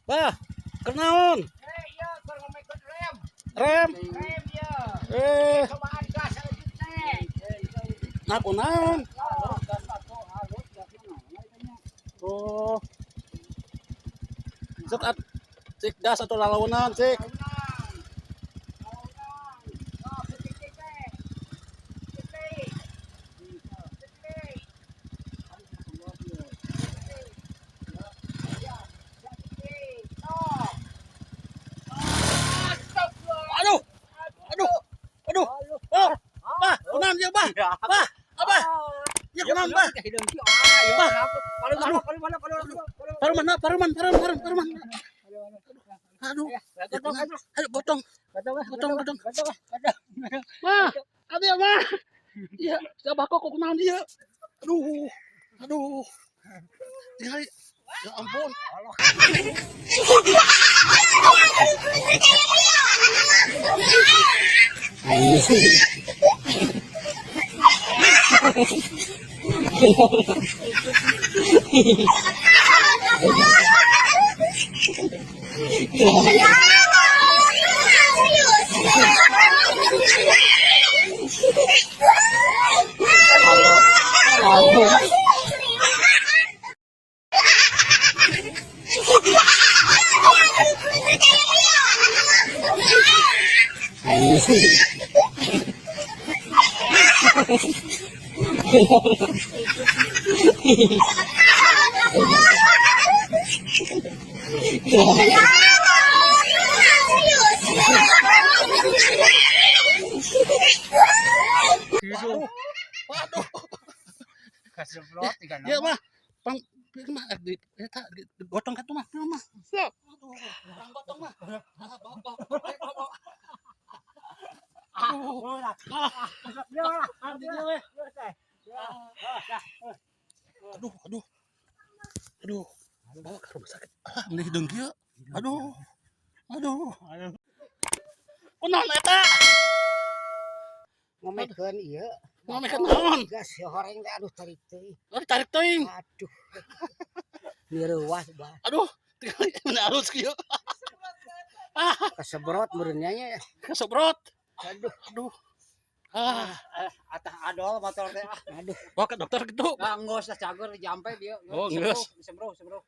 Bah, kunaon? Eh, iya, keur ngomekeun rem. Rem. Rem ya. Eh, Cobaan gas aleut teh. Nah, kunaon? Oh. Oh. Cek at cek gas atau lalaunan cek. Launan. Launan. Oh, ketik teh. Ketik. Ketik. Ya, ya, ketik. Oh. Astagfirullah. Aduh, aduh, aduh. Oh, bah, kunaon ieu, bah? Bah, apa? Ya kunaon, bah? Bah. Aduh. Paruman, paruman, paruman, paruman, paruman. Aduh. Ya, kunaon? Ayo gotong, gotong, gotong. Mah, abi mah. Iya, siapa kok kunaon ieu? Aduh, aduh. Tinggal, ya ampun. Waduh, waduh. Kasemprot tiga. Ya mah, pang mah di eta digotong ka mah, mah. Siap. Aduh, pang gotong mah. Ah, bawa, bawa, bawa, bawa. Aduh, ah, di dieu we. Aduh, aduh. Aduh, bawa ke rumah sakit. Ah, meni hideung kieu. Aduh. Aduh. Kunaon eta? Ngomekeun ieu. Ngomekeun naon? Gas horeng teh, aduh, tarik teuing. Oh, ditarik teuing. Aduh. Mireuwas, bah. Aduh, tinggal meni alus kieu. Ah, Kasebrot meureun nya. Kesebrot. Aduh. Aduh. Ah, Atah adol motor teh ah. Aduh. Bawa ke dokter gitu. Ah, geus lah, cager jampe dia. Oh, geus. Semruh, semruh.